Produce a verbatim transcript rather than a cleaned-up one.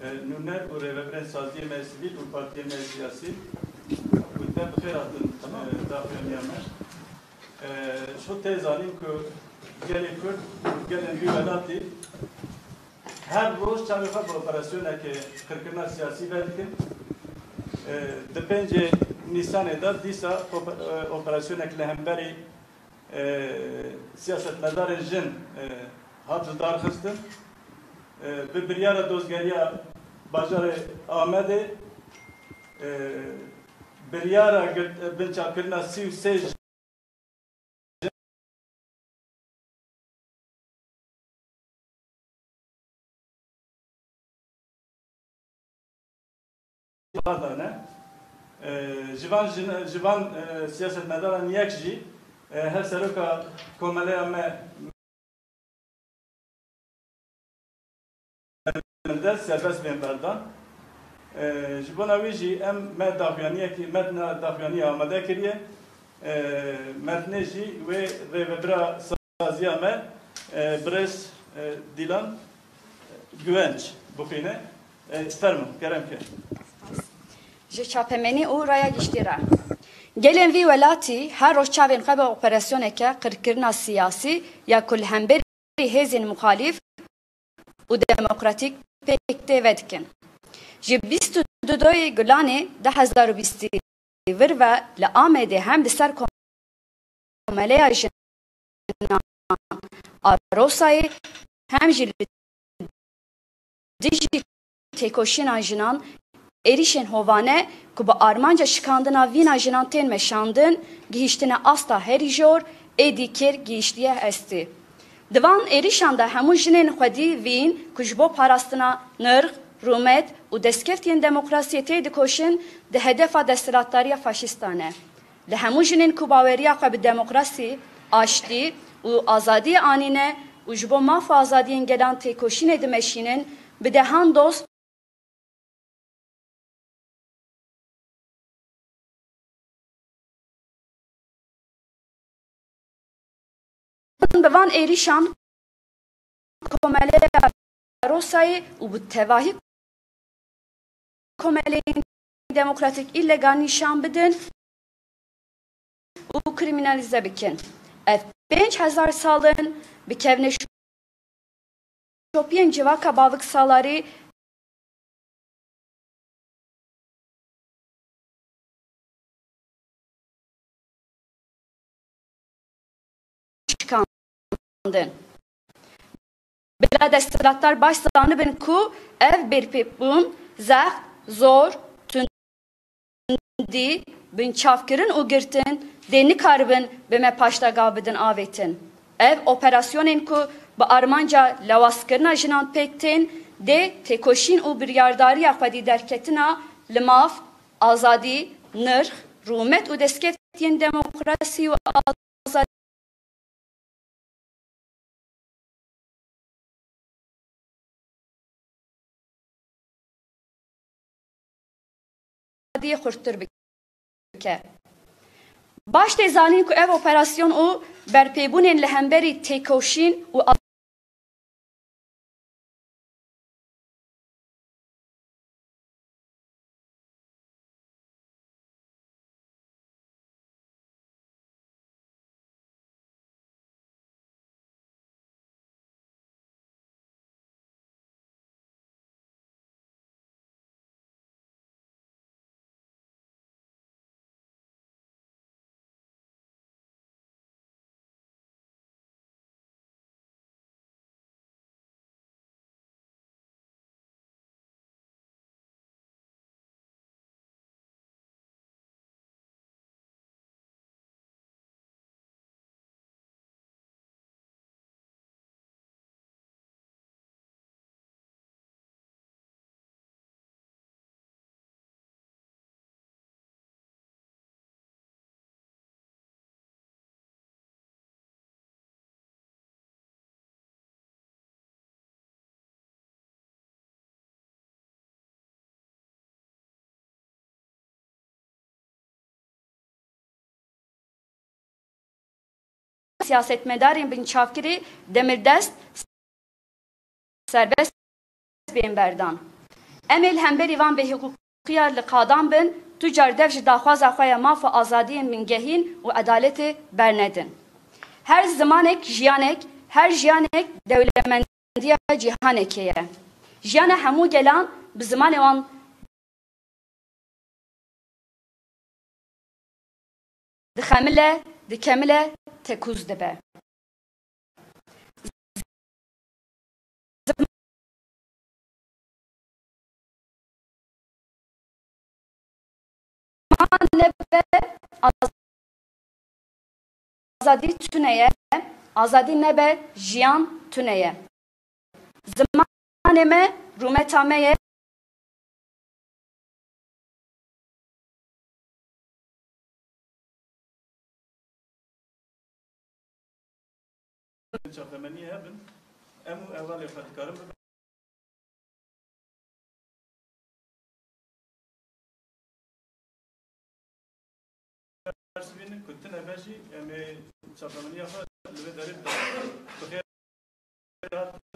E, nûner û rêvebirên saziyê me sivîl û partiyên me siyasî, hûn te bi xêr hatin, e, daxuyaniya me. E, ji xwe tê zanîn ku gelê Kurd û gelên vî welatî her roj çavê xwe bi operasyoneke qirkirina siyasî vedikin. E, di pêncê Nîsanê de dîsa ope-, e, operasyonek li hemberî e, siyasetmedarên jin, e, hat lidarxistin. E, bi biryara dozgeriya bajarê Amedê, e, biryara girt-, binçavkirina sî û sê jin dane. E, ji van jin-, ji van, e, siyasetmedaran yek jî, e, hevseroka komeleya me, Mendez serbest bên berdan. E, ji bona wî jî em me daxuyaniyekî, metna daxuyaniya amade kiriye. E, metnê jî wê rêvebira saziya me, e, birêz, e, Dîlan Güvenç bixwîne. E, fermo, kerem ke. Ji çapemenî û raya giştî re. Gelên vî welatî her roj çavên xwe bi operasyoneke qirkirina siyasî ya ku li hemberî hêzên muxalîf û demokratîk pêk tê vedikin. Ji bîst û du Gulanê du hezar û bîstî vir ve li Amedê hem li ser komeleya jinan Arosayê hem jî li dijî têkoşîna jinan êrîşên hovane ku bi armanca şikandina vîna jinan tên meşandin, gihîştine asta herî jor, êdî kêr gihîştiye estî. Di van êrîşan de hemû jinên xwedî vîn ku ji bo parastina nirx, rûmet û destkeftiyên demokrasiyê tê dikoşin, di hedefa desthilatdariya faşîsta ne. Li hemû jinên ku baweriya xwe bi demokrasî, aştî û azadiyê anîne û ji bo maf û azadiyên gelan têkoşînê dimeşînin, bi dehan dost bi van êrîşan komeleya Rosayê û bi tevahî komeleyên demokratîk îlegal nîşan bidin û krîmînalîze bikin. Ev pênc hezar sal in bi kevneşopiyên civaka bavik salarî şikandin. Bila desthilatdar baş zanibin ku ev berpêbûn, zext, zor, tundî, binçavkirin û girtin dê nikaribin bi me paşdaga bidin avêtin. Ev operasyonên ku bi armanca lewazkirina jinan pêk tên, dê têkoşîn û biryardariya xwedî derketina li maf, azadî, nirx, rûmet û destkeftiyên demokrasî û azadî xurttir bike. Baş tê zanîn ku ev operasyon û berpêbûnên li hemberî têkoşîn û Siyasetmedarên binçavkirî demirdest serbest bên berdan. Em ê li hemberî van bêhiqûqiya li qadan bin, tu car dev ji daxwaza xwe ya maf û azadiyên bingehîn û edaletê bernedin. Her zimanek jiyanek, her jiyanek dewlemendiya cîhanekê ye. Jiyana hemû gelan bi zimanê wan dixemile, dikemile, tekûz dibe. Ziman nebe azadî tune ye, azadî nebe jiyan tune ye. Zimanê me rûmeta me ye. Çapemeniyê hebin, em û hevalê xwe dikarin bibin. Ders bînin ku tune be jî em ê çapemeniya xwe li vê derê bidin. Bi xêr hatin.